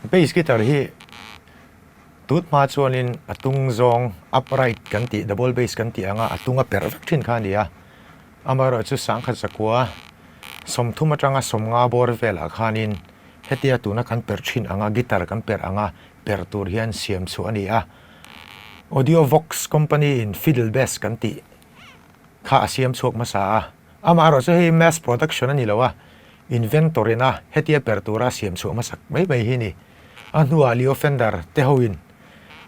Bass guitar hi tut hma chuanin a tung zawng upright kan tih double bass kan tih anga a tung a perh vek thin kha a ni a, amaherawhchu sangkhat zakua 30 atanga 50 bawr velah khanin hetia tuna kan perh thin anga guitar kan perh anga perh tur hian siam chhuah a ni a. Audio Vox company in fiddle bass kan tih kha a siam chhuak hmasa a, amaherawhchu hei mass production a ni lo a, inventor in a hetia per tura a siam chhuah hmasak mai mai hi a ni. A hnuah Leo Fender te hoin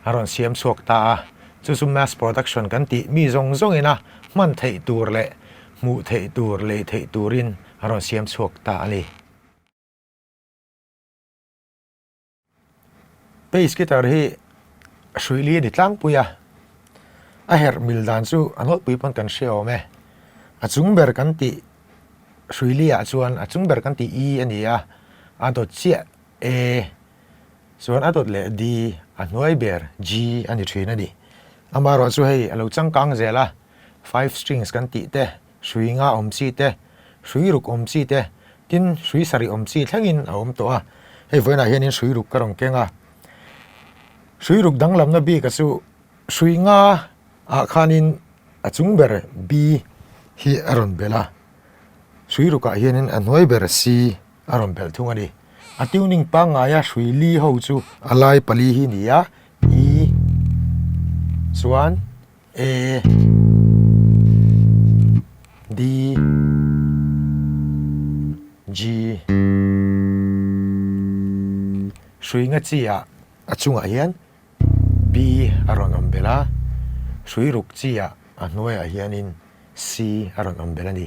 a rawn siam chhuak ta a, chu chu mass production kan tih mi zawng zawngin a hman theih tur leh hmuh theih tur, lei theih turin a rawn siam chhuak ta a ni. Bass guitar hi hrui li a ni tlangpui a, a herh mil dan chu a nawlpui pawn kan hre awm e. A chung ber kan tih hrui li ah chuan a chung ber kan tih E a ni a, a dawt chiah A chuan a dawt leh D a hnuai ber G a ni thin a ni. Amaherawhchu hei a lo changkang zel a, five strings kan tih te hrui nga awm chi te, hrui ruk awm chi te, tin hrui sarih awm chi thlengin a awm tawh a. Hei vawiinah hianin hrui ruk ka rawn keng a. Hrui ruk danglamna bika chu hrui nga ah khanin a chung ber B hi a rawn belh a, hrui rukah hianin a hnuai ber C a rawn belh thung a ni. A tuning pangngaia hrui li ho chu a lai pali hi ni a, E chuan A D G Hrui nga chi ah a chungah hian B a rawn awm belh a, hrui ruk chi ah a hnuaiah hianin C a rawn awm belh a ni.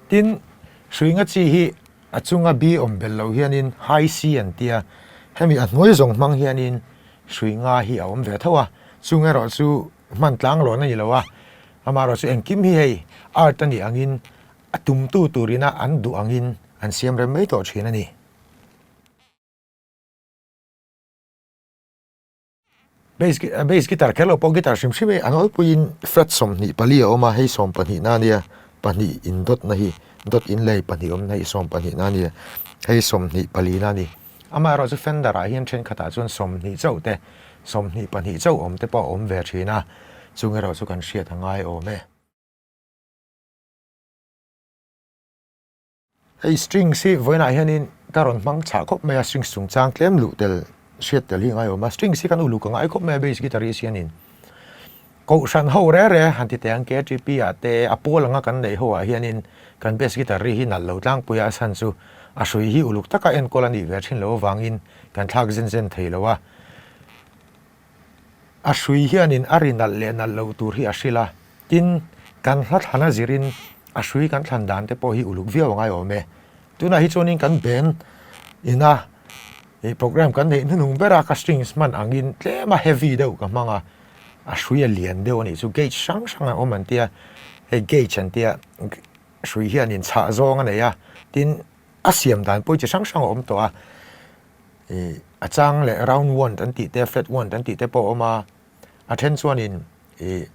Tin, hrui nga chi hi a chunga B awm belh loh hianin high C an ti a, hemi a hnuai zawng hmang hianin Hrui nga hi a awm ve tho a, chung erawh chu hman tlang lawn a ni lo a, amaherawh chu engkim hi hei art a nih angin a tumtu turina an duh angin an siam rem mai tawh thin a ni. Bass bass guitar kher lo pawh guitar hrim hrim hi an awlpuiin fret 24 a awm a, hei 12 na a nia, pahnih indawtna hi dawt inlei pahnih awmna hi 12 na a nia, hei 24 na a ni. Amaherawhchu Fender ah hian thenkhatah chuan 20 chauh te, 22 chauh awm te pawh a awm ve thin a, chung erawh chu kan hriat a ngai awm e. Hei strings hi vawiinah hianin ka rawn hmang chhah khawp mai a, strings chungchang tlem luh tel hriat tel hi a ngai awm a, strings hi kan uluk a ngai khawp mai a bass guitar hi sianin Kohhran ho re re han ti teh ang KTP ah te a pawl anga kan neih ho ah hianin kan bass guitar ri hi nalh lo tlangpui a a chhan chu a hrui hi uluk taka enkawl a nih ve thin lo avangin kan thlak zen zen thei lo a. A hrui hianin a ri nalh leh nalh loh tur hi a hrilh a, tin kan hla thlan a zirin a hrui kan thlan dan te pawh hi uluk viau a ngai awm e. Tunah hi chuanin kan band ina Ih program kan neih hnuhnung ber a ka strings hman angin tlem a heavy deuh ka hmang a, a hrui a lian deuh a nih chu gauge hrang hrang a awm an tia, hei gauge an tia hrui hianin chhah zawng a nei a, tin a siam dan pawh hi chi hrang hrang a awm tawh a, ih a chang leh round one an tih te flat one an tih te pawh a awm a, a then chuanin ih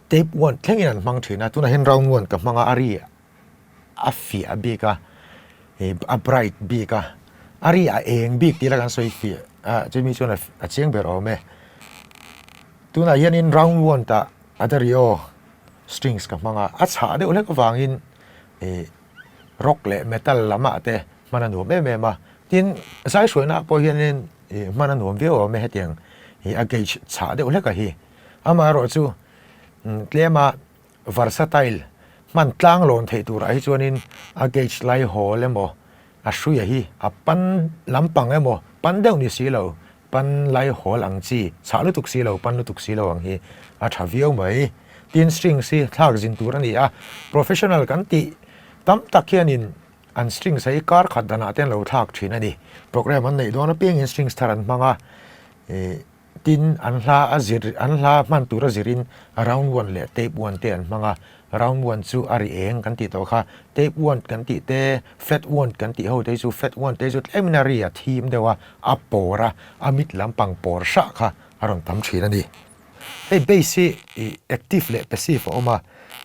tape one thlengin an hmang thin a, tunah hian round one ka hmang a a ri a fiah bik a ih a bright bik a a ri a eng bik tih la kan sawi fiah a chumi chuan a chiang ber awm e tunah hianin round one tah Addario strings ka hmang a a chhah deuh hlek avangin ih rock leh metal lamah te hman a nuam em em a tin zai hruaina ah pawh hianin ih hman a nuam viau awm e hetiang ih a gauge chhah deuh hlek a hi amaherawhchu tlem a. Versatile hman tlang lawn theih turah hi chuanin a gauge lai hawl emaw a hruia hi a pan lampang emaw pan deuh ni si lo pan lai hawl ang chi chhah lutuk si lo pan lutuk si lo ang hi a tha viau mai. Tin strings hi thlak zin tur a ni a, professional kan tih tam tak hianin an strings hi kar khat danah te an lo thlak thin a ni. Program an neih dawn apiangin strings thar an hmang a ih. Tin, an hla a zir, an hla hman tur a zirin round one leh tape one te an hmang a, round one chu a ri eng kan tih tawh kha, tape one kan tih te, flat one kan tih ho te hi chu flat one te hi chu tlemin a ri a thim deuh a, a pawr a, a mit lampang pawr hrah kha a rawn tam thin a ni. Hei bass hi ih active leh passive a awm a,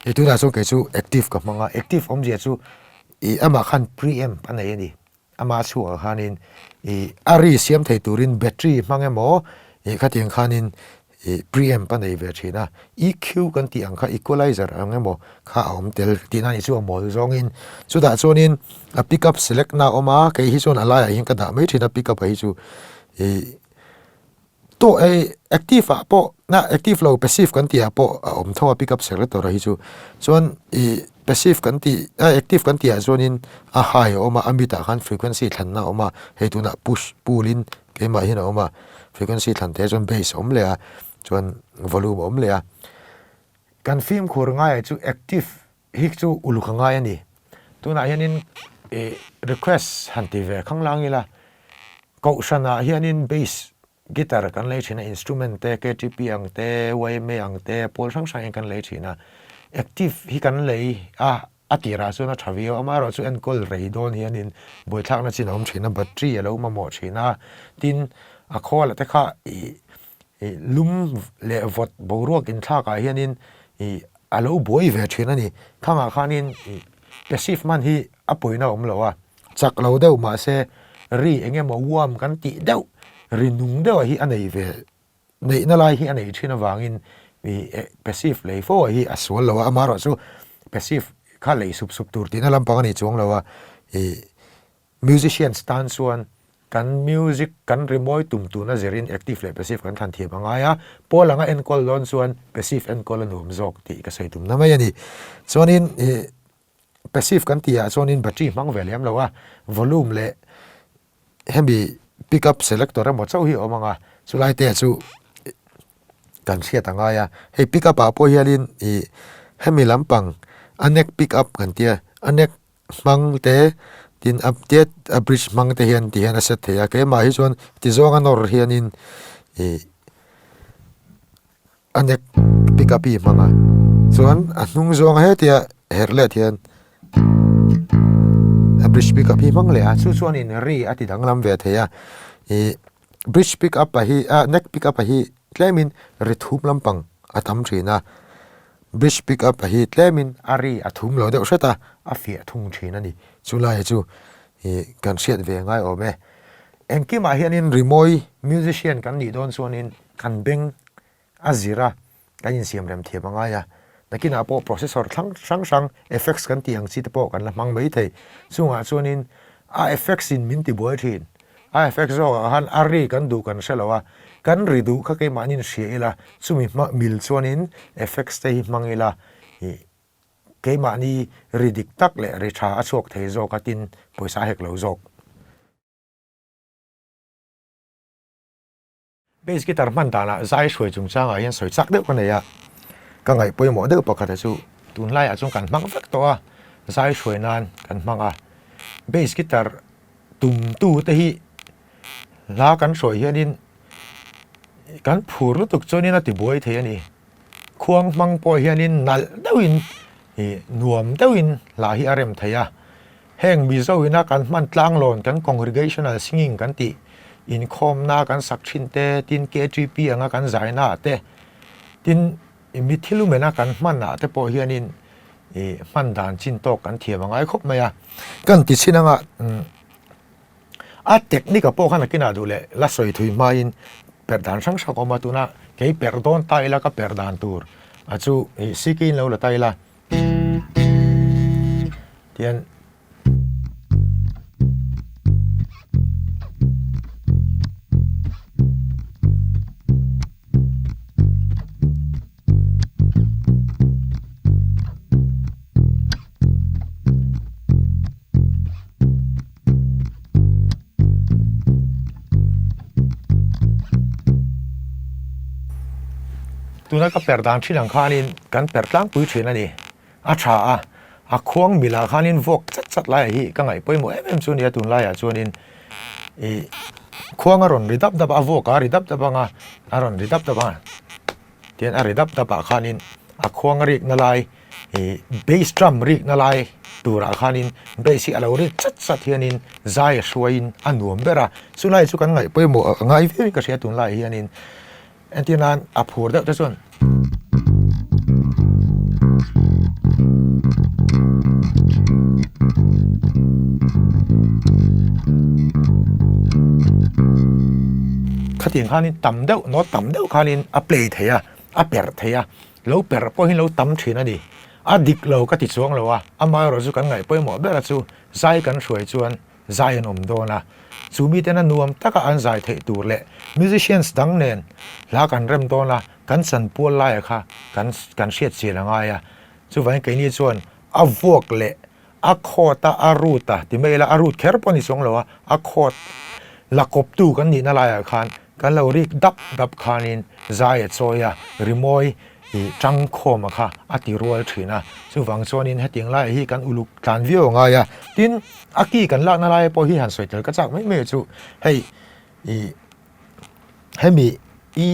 ih tunah chuan kei chu active ka hmang a, active awmzia chu ih amah khan preamp a nei a ni. Ama chhuakah khanin ih a ri siam thei turin battery hmang emaw ih khatiang khanin ih preamp a nei ve thin a, EQ kan tih ang kha equalizer ang emaw kha a awm tel tihna a nih chu a mawl zawngin chutah chuanin a pickup select na a awm a, kei hi chuan a laiah hian ka dah mai thin a pickup ah hi chu ih. Tawh ei active ah pawh na active lo passive kan tih ah pawh a awm tho a pick up selector ah hi chu chuan ih passive kan tih a active kan tih ah chuanin a high a awm a a mid ah khan frequency thlanna a awm a hei tunah push pull in keimah hian a awm a frequency thlan te chuan bass a awm leh a chuan volume a awm leh a kan fimkhur ngaiah chu active hi chu uluk a ngai a ni tunah hianin ih request han ti ve khanglang ila Kohhranah hianin bass guitar kan lei thin a, instrument te KTP ang te, YMA ang te, pawl hrang hrang hian kan lei thin a. Active hi kan lei a, a tirah chuan a tha viau, amaherawh chu enkawl rei dawn hianin buaithlakna chin a awm thin a, battery a lo mamawh thin a, tin a khawla te kha ih ih lum leh vawt boruak inthlakah hianin ih a lo buai ve thin a ni. Thangah khanin ih passive hman hi a pawina a awm lo a. Chak lo deuh mahse ri eng emaw warm kan tih deuh ri nung deuh ah hi a nei ve neihna lai hi a nei thin avangin ih passive lei fo ah hi a sual lo a amaherawh chu passive kha lei sup sup tur tihna lampang a ni chuang lo a ih musicians tan chuan kan music kan rimawi tum tuna zirin active leh passive kan thlan thiam a ngai a pawl anga enkawl dawn chuan passive enkawl a nuam zawk tih ka sawi tumna mai a ni chuanin ih. Passive kan tih ah chuanin battery hmang ve lem lo a, volume leh hemi pickup selector emaw chauh hi a awm ang a, chulai te chu kan hriat a ngai a, hei pickup ah pawh hianin ih hemi lampang a neck pickup kan tia a neck hmang te tin a tiat a bridge hmang te hian ti hian a set thei a keimah hi chuan ti zawnga nawr hianin ih. A neck pick up hi hmang a chuan a hnung zawng hetia herh let hian a bridge pick up hi hmang leh a chu chuanin ri a ti danglam ve thei a ih bridge pick up ah hi ah neck pick up ah hi tlemin ri thum lampang a tam thin a bridge pick up ah hi tlemin a ri a thum lo deuh hret a a fiah thung thin a ni chulai chu ih kan hriat ve ngai awm e engkimah hianin rimawi musician kan nih dawn chuanin kan beng a zir a, kan insiam rem thiam a ngai a, nakinah pawh processor thlang hrang hrang effects kan tih ang chi te pawh kan la hmang mai thei, chungah chuanin a effects in min ti buai thin, a effects zawkah khan a ri kan duh kan hre lo a, kan ri duh kha keimahni hria ila chumi hma mil chuanin effects te hi hmang ila ih keimahni ri dik tak leh ri tha a chhuak thei zawk a tin pawisa a hek lo zawk. Bass guitar hman danah zai hruai chungchangah hian sawi chak deuh ka nei a, ka ngaih pawimawh deuh pakhata chu tunlaiah chuan kan hmang vek tawh a, zai hruai nan kan hmang a, bass guitar tumtu te hi hla kan hruai hianin kan phur lutuk chuanin a tibuai thei a ni. Khuang hmang pawh hianin nalh deuhin ih nuam deuhin hla hi a rem thei a. Heng Mizo ina kan hman tlanglawn kan congregational singing kan tih inkhawmna kan sak thin te, tin KTP anga kan zaina ah te, tin mitthi lumena kan hman ah te pawh hianin ih hman dan chin tawk kan thiam a ngai khawp mai a. Kan ti chin anga umm. A technique ah pawh khan a kinah duh leh la sawi thui hmain perh dan hrang hrang a awm a, tuna kei perh dawn ta ila ka perh dan tur a chu ih CK in lo la ta ila tihian Tuna ka per dan thin ang khanin kan per tlangpui thin a ni. A tha a, a khuang milah khanin vawk chat chat laiah hi ka ngaih pawimawh em em chu a ni a tunlaiah chuanin ih khuang a rawn ri dap dap a, a vawk a ri dap dap ang a, a rawn ri dap dap ang a tihian a ri dap dap ah khanin a khuang a rikna lai ih bass drum rikna lai turah khanin bass hi a lo rik chat chat hianin zai a hruaiin a nuam ber a chulai chu kan ngaih pawimawh a ngai viau in ka hria tunlai hianin entir nan a phur deuh te chuan. Khatiang khanin tam deuh, note tam deuh khanin a play thei a, a perh thei a, lo perh pawhin lo tam thin a ni. A dik lo ka ti chuang lo a, amaherawh chu kan ngaih pawimawh ber a chu zai kan hruai chuan zai an awm dawn a, chu miten a nuam taka an zai theih tur leh musicians dang nen hla kan rem dawn a, kan chanpual laia kha kan kan hriat chian a ngai a, chuvangin keini chuan a vuak leh a khawt a, a root a ti mai ila, a root kher pawh a ni chuang lo a, a khawt la kawptu kan nihna laiah khan kan lo rik dap dap khanin zai a chawi a, rimawi ih tang khawm a kha a ti rual thin a, chuvang chuanin hetiang laiah hi kan uluk tlan viau a ngai a, tin a ki kan lakna lai pawh hi han sawi tel ka chak mai mai chu hei ih hemi i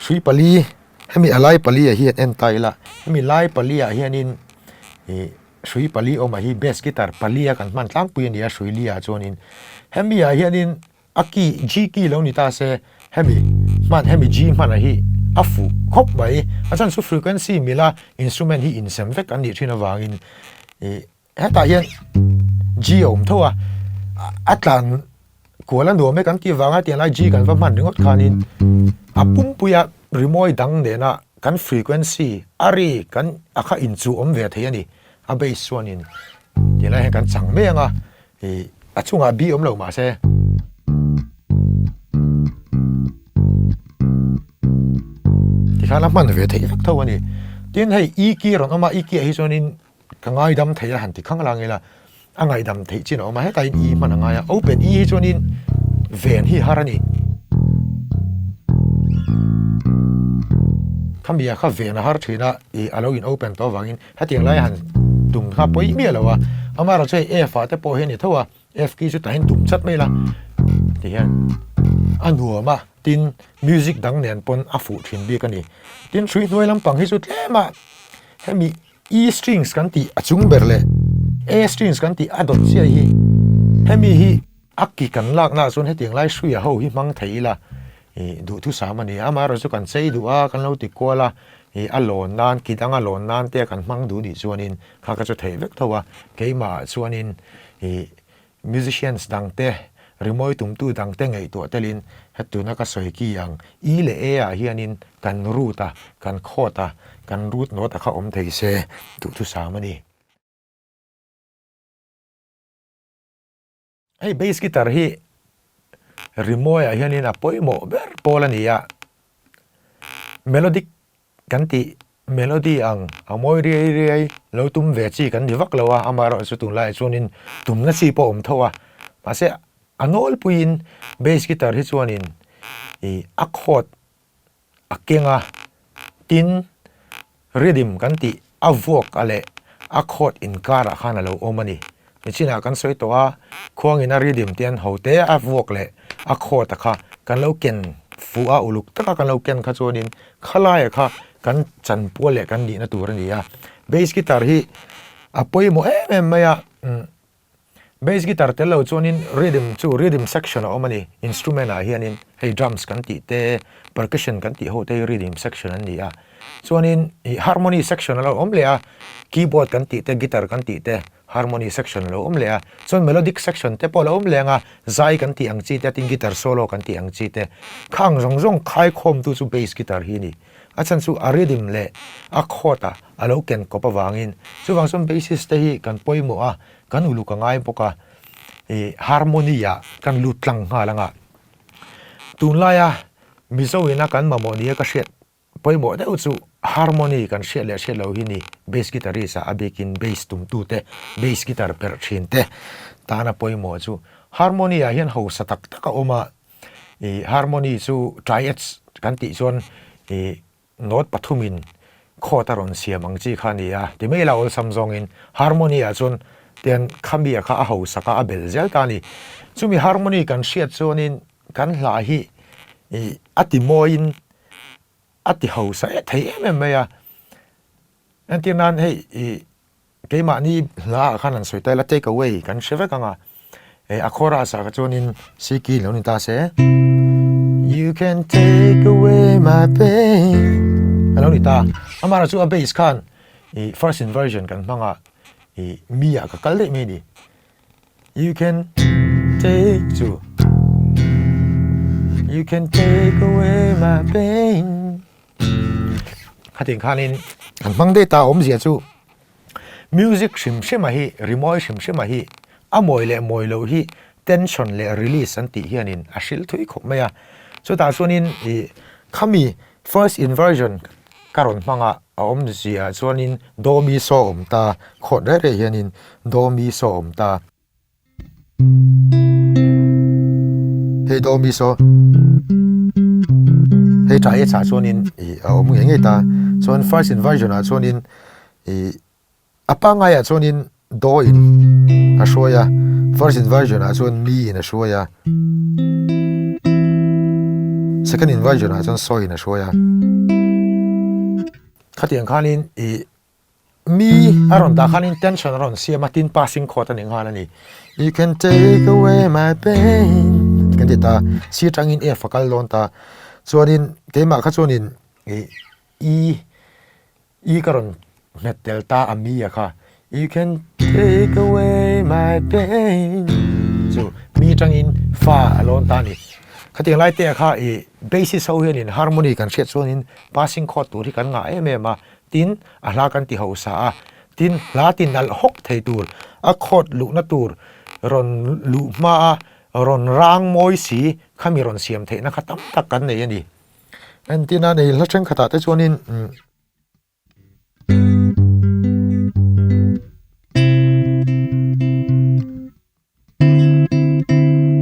hrui pali hemi a lai pali ah hian en ta ila hemi lai pali ah hianin ih hrui pali awmah hi bass guitar pali a kan hman tlangpui a ni a hrui li ah chuanin hemi ah hianin a key G key lo ni ta se hemi hman hemi G hmanah hi a fuh khawp mai a chhan chu frequency mila instrument hi insem vek an nih thin avangin ih hetah hian G a awm tho a a tlan kual a nuam e kan tih vanga tiang lai G kan va hman ringawt khanin a pumpuia rimawi dang nena kan frequency a ri kan a kha inchuh awm ve thei a ni a bass chuanin tiang lai hian kan chang mai ang a ih a chungah B awm lo mah se. Tikhan a hman ve theih vek tho a ni tin hei E key rawn awm a E key ah hi chuanin Ka ngaidam thei a han ti khang lang ila, a ngaihdam theih chin a awm a, hetah hian i hman a ngai a, open i hi chuanin ven hi har a ni. Khami ah kha ven a har thin a, i a lo in open tawh avangin hetiang lai han tum kha pawi miah lo a, amaherawhchu hei F ah te pawh hian i tho a, F key chu tah hian tum chat mai la ti hian a nuam a, tin music dang nen pawn a fuh thin bik a ni. Tin hrui hnuai lampang hi chu tlem a hemi E strings kan tih a chung ber leh A strings kan tih a dawt chiah hi hemi hi a ki kan lakna ah chuan hetiang lai hruia ho hi hmang thei ila ih duhthusam a ni a, amaherawhchu chu kan chei duh a kan lo ti kual a ih a lawn nan ki danga lawn nan te kan hmang duh nih chuanin kha kha chu theih vek tho a keimah ah chuanin ih Musicians dangte, rimawi tumtu dangte ngaihtuah telin hetuna ka sawi ki ang I leh E ah hianin kan root a, kan chord a, kan root note a kha awm thei se duhthusam a ni. Hei bass guitar hi rimawi ah hianin a pawimawh ber pawl a ni a, melodic Kan tih melody ang a mawi riai riai lo tum ve chi kan ni vak lo a, amaherawhchu tunlaiah chuanin tumna chi pawh a awm tho a, mahse a nawlpuiin bass guitar hi chuanin ih a chord a keng a, tin rhythm kan tih a vuak a leh a chord inkarah khan a lo awm a ni. Nichinah kan sawi tawh a, khuangin a rhythm te an ho te a vuak leh a chord a kha kan lo ken fuh a, uluk taka kan lo ken kha chuanin khalaia kha kan chanpual leh kan nihna tur a ni a. Bass guitar hi a pawimawh em em mai a, bass guitar tel lo chuanin rhythm chu rhythm section a awm a ni, instrument ah hianin hei drums kan tih te, percussion kan tih ho te hi rhythm section an ni a, chuanin ih harmony section a lo awm leh a, keyboard kan tih te, guitar kan tih te. Harmony section a lo awm leh a, chuan melodic section te pawh a lo awm leh ang a, zai kan tih ang chi te, tin guitar solo kan tih ang chi te, khang zawng zawng khaikhawmtu chu bass guitar hi a ni. A chhan chu a rhythm leh a chord a a lo ken kawp avangin chuvang chuan bassist te hi kan pawimawh a, kan uluk a ngai bawk a, ih harmony ah kan lut tlang nghal ang a. Tunlaia Mizo ina kan mamawh nia ka hriat Pawimawh deuh chu harmony kan hriat leh hriat lo hi ni, bass guitarist ah a bikin bass tumtu te, bass guitar perh thin te tana pawimawh chu harmony ah hian hausa tak tak a awm a, ih harmony chu triads kan tih chuan ih note pathumin chord a rawn siam ang chi kha a ni a, ti mai ila awlsam zawngin harmony ah chuan tian khami ah kha a hausak a a belh zel ta a ni. Chumi harmony kan hriat chuanin kan hla hi ih a ti mawiin a ti hausa eh thei em em mai a, entir nan hei ih keimahni hla ah khan an sawi ta ila take away kan hre vek ang a, eh a chorus ah kha chuanin C key lo ni ta se you can take away my pain a lo ni ta, amaherawhchu chu a bass khan ih first inversion kan hmang a ih mi ah ka kal daih mai a ni. You can take chu. You can take away my pain. Khatin khanin kan hmang dei ta awmzia chu music hrim hrima hi rimawi hrim hrima hi a mawi leh mawi loh hi tension leh release an tih hianin a hrilh thui khawp mai a. Chutah chuanin ih khami first inversion ka rawn hmang a, a awmzia chuanin do mi saw awm ta, khawt reh reh hianin do mi saw awm ta. Hei do mi saw hei tha e chah chuanin ih a awm ngei ngei ta chuan first inversion ah chuanin ih a pangngai ah chuanin do in a hruai a first inversion ah chuan mi in a hruai a second inversion ah chuan saw in a hruai a khatiang khanin ih Mi a rawn dah khanin tension a rawn siam a, tin passing chord a ni nghal a ni. You can take away my pain kan ti ta, C atangin F a kal dawn ta. Chuanin keimah kha chuanin ih E E ka rawn hmet tel ta a mi a kha. You can take away my pain chu mi atangin fa a lawn ta a ni. Khatiang lai te ah kha ih bassist ho hianin harmony kan hriat chuanin passing chord tur hi kan ngah em em a. Tin, a hla kan ti hausa a, tin, hla ti nalh hawk thei tur, a khawt luhna tur rawn luh hma a, rawn rang mawi si khami rawn siam theihna kha tam tak kan nei a ni. Entina nei hla thenkhatah te chuanin umm.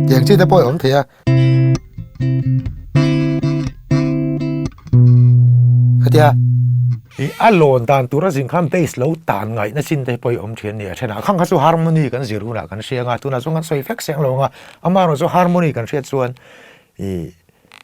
Tiang chi te pawh a awm thei a. Khatia i a lawn dan tur a zin khan bass lo tan ngaihna chin te pawh i awm thin a ni a thenah khang kha chu harmony kan zir hunah kan hria anga tunah chuan kan sawi vek seng lo anga amaherawh chu harmony kan hriat chuan i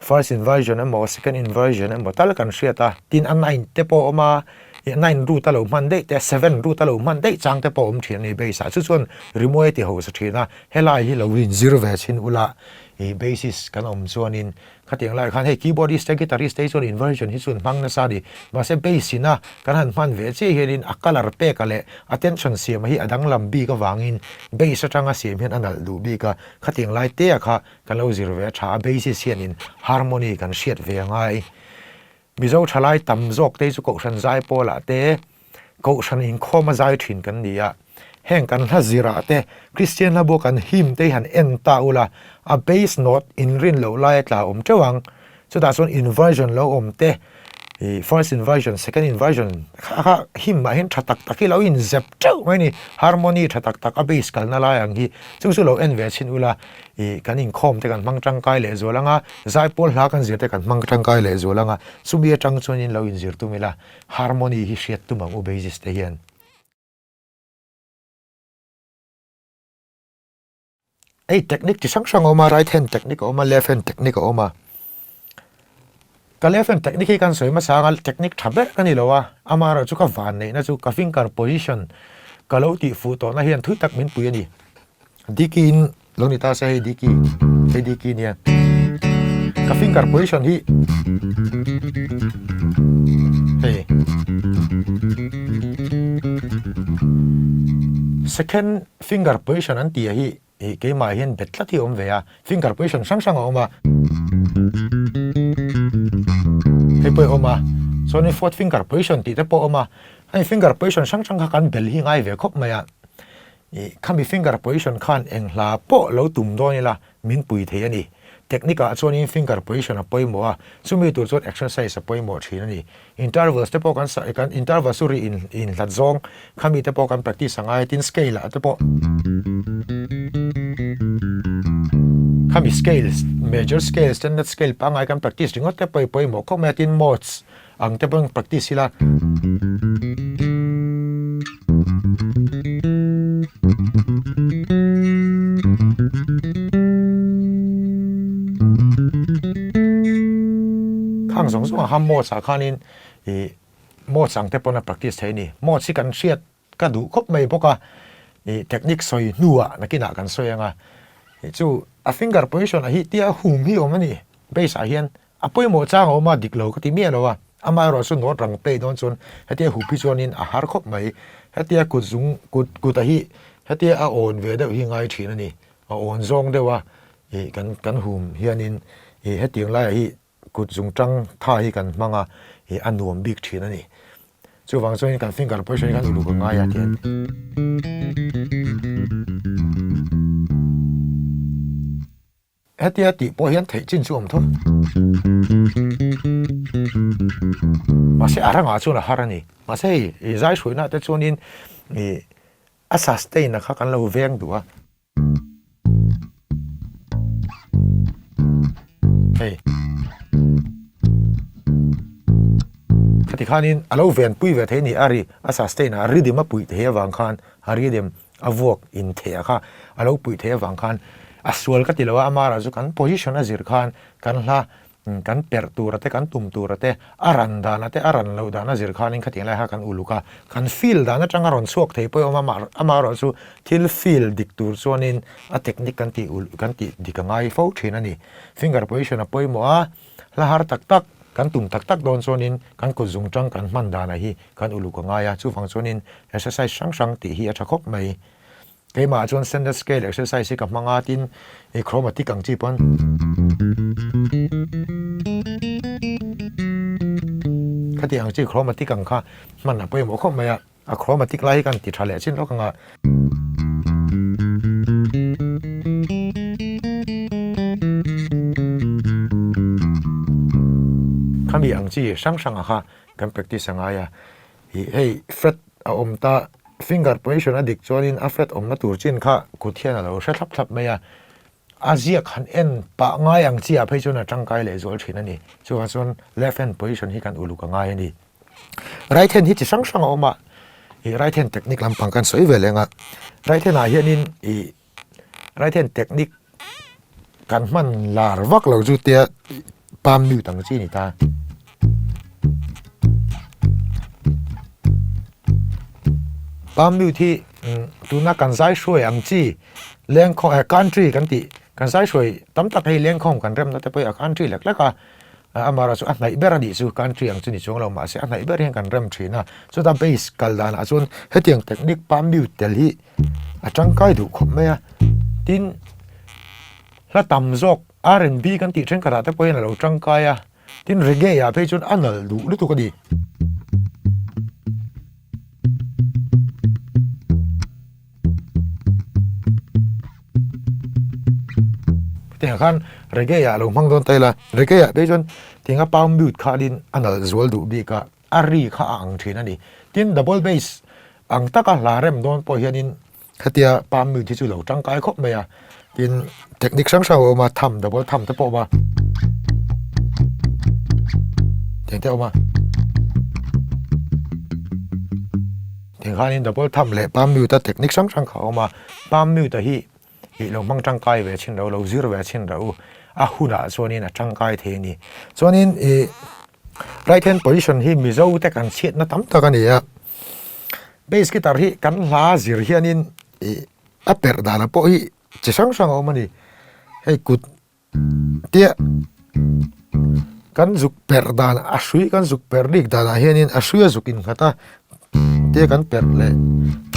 First inversion emaw second inversion emaw tal kan hriat a, tin a nine te pawh a awm a, ih nine root a lo hman daih te, seven root a lo hman daih chang te pawh a awm thin a ni base ah chu chuan rimawi a ti hausa thin a, helai hi lo inzir ve chhin ula ih basis kan awm chuanin khatiang laiah khan hei keyboardist te guitarist te hi chuan inversion hi chuan hmang nasa a ni, mahse bass ina kan han hman ve chiah hianin a colour peka leh a tension siam hi a danglam bik avangin bass atanga siam hian a nalh duh bik a, khatiang lai te ah kha Kan lo zir ve a tha a, basis hianin harmony kan hriat ve a ngai. Mizo thalai tam zawk te hi chu Kohhran zai pawlah te, Kohhran inkhawm a zai thin kan ni a. Heng kan hla zirah te, Kristian hla bua kan hymn te hi han en ta ula, a base note inrin loh lai a tla awm teuh ang. Chutah chuan inversion lo awm te, ih first inversion, second inversion kha kha him ah hian tha tak tak hi lo inzep teuh mai a ni. Harmony tha tak tak a base kalna lai ang hi chu chu lo en ve chhin ula ih kan inkhawm te kan hmang tangkai leh zual ang a, zaipawl hla kan zir te kan hmang tangkai leh zual ang a, chumi atang chuanin lo inzir tum ila harmony hi hriat tum ang u basis te hian. Hei technique chi hrang hrang a awm a, right hand technique a awm a, left hand technique a awm a. Ka left hand technique hi kan sawi hmasa anga technique tha ber ka ni lo a, amaherawh chu ka van neihna chu ka finger position ka lo tih fuh tawhna hian thui tak min pui a ni. Diki in lo ni ta se hei diki, hei diki nia. Ka finger position hi hei second Finger position an tih hi ih keimah hian bet tlat hi a awm ve a, finger position hrang hrang a awm a. Hei pawh a awm a, chuanin fourth finger position tih te pawh a awm a, hei finger position hrang hrang kha kan bel hi ngai ve khawp mai a, ih khami finger position khan eng hla pawh lo tum dawn ila min pui thei a ni. Technique ah chuanin finger position a pawimawh a, chumi tur chuan exercise a pawimawh thin a ni. Intervals te pawh kan sa kan intervals chu ri in inhlat zawng khami te pawh kan practice a ngai a, tin scale ah te pawh khami scales major scale standard scale pangngai kan practice ringawt te pawh hi pawimawh khawp mai a, tin modes ang te pawhin practice ila. Khang zawng zawng ah khan modes ah khanin ih modes ang te pawn a practice thei a ni. Modes hi kan hriat ka duh khawp mai bawk a, ih technique sawi hnuah nakinah kan sawi ang a, ih chu a finger position ah hi tia hum hi awm a ni bass ah hian A pawimawh chang a awm a, dik lo ka ti miah lo a. Amaherawh chu note rang play dawn chuan hetia hup hi chuanin a har khawp mai. Hetia kut zung kut kut a hi hetia a awn ve deuh hi ngai thin a ni. A awn zawng deuh a ih kan kan hum hianin Ih hetiang laiah hi kut zungtang tha hi kan hmang a, ih a nuam bik thin a ni. Chuvang chuanin kan finger position hi kan uluk a ngai a tian. Hetia tih pawh hian theih chin chu awm tho. Mahse a rangah chuan a har a ni. Mahse hei i zai hruaina te chuanin ih a sustain a kha kan lo veng duh a. Hei. Khati khanin a lo venpui ve thei a ni a ri a sustain a rhythm a puih thei avang khan a rhythm a vuak intheh a kha a lo puih theih avang khan a sual ka ti lo a, amara chu kan position a zir khan kan hla kan perh tura te kan tum tura te a ran dana te a ran loh dana zir khanin khatiang lai kha kan uluk a, kan feel dan atanga rawn chhuak thei pawh a awm a, amaherawh chu thil feel dik tur chuanin a technique kan tih ulh kan tih dik a ngai fo thin a ni. Finger position a pawimawh a, hla har tak tak kan tum tak tak dawn chuanin kan kut zung tang kan hman danah hi kan uluk a ngai a, chuvang chuanin exercise hrang hrang tih hi a tha khawp mai. Keimah chuan standard scale exercise hi ka hmang a, tin i chromatic ang chi pawn khati ang chi chromatic ang kha hman a pawimawh khawp mai a, a chromatic lai hi kan ti tha leh chin lawk ang a. Khami ang chi hrang hrang ah kha kan practice a ngai a, Ih hei fret a awm ta, finger position a dik chuanin a fret awmna tur chin kha kut hian a lo hre thlap thlap mai a, a ziak han en pah ngai ang chiah phei chuan a tangkai leh zual thin a ni. Chuvang chuan left hand position hi kan uluk a ngai a ni. Right hand hi chi hrang hrang a awm a, ih right hand technique lampang kan sawi ve leng a, right hand ah hianin ih Right hand technique kan hman lar vak lo chu tia palm mute ang chi a ni ta. Palm mute hi tuna kan zai hruai ang chi lengkhawm eh country kan tih kan zai hruai tam tak hei lengkhawm kan remna te pawh hi a country lek lek a amaherawh chu a hnaih ber a nih chu country ang chu ni chuang lo mahse a hnaih ber hian kan rem thin a chuta bass kal danah chuan hetiang technique palm mute tel hi A tangkai duh khawp mai a, tin hla tam zawk R and B kan tih thenkhatah te pawh hian a lo tangkai a, tin reggae ah phei chuan a nalh duh lutuk a ni. Hetiang khan reggae ah a lo hmang dawn ta ila, reggae ah phei chuan tinga palm mute khanin a nalh zual duh bik a. A ri kha a ang thin a ni. Tin, double bass ang taka hla rem dawn pawh hianin hetia palm mute hi chu lo tangkai khawp mai a. Tin, technique hrang hrang a awm a, thumb, double thumb te pawh a awm a. Tiang te a awm a. Tiang khanin double thumb leh palm mute a technique hrang hrang kha a awm a. Palm mute a hi ih lo hmang tangkai ve chin ro, lo zir ve chin ro u. A hunah chuanin a tangkai thei a ni. Chuanin ih. Right hand position hi Mizo te kan chhiatna tam tak a ni a, bass guitar hi kan hla zir hianin ih a perh danah pawh hi chi hrang hrang a awm a ni, hei kut tia kan zuk perh dan a hrui kan zuk perh rik danah hianin a hrui a zuk innghat a tia kan perh leh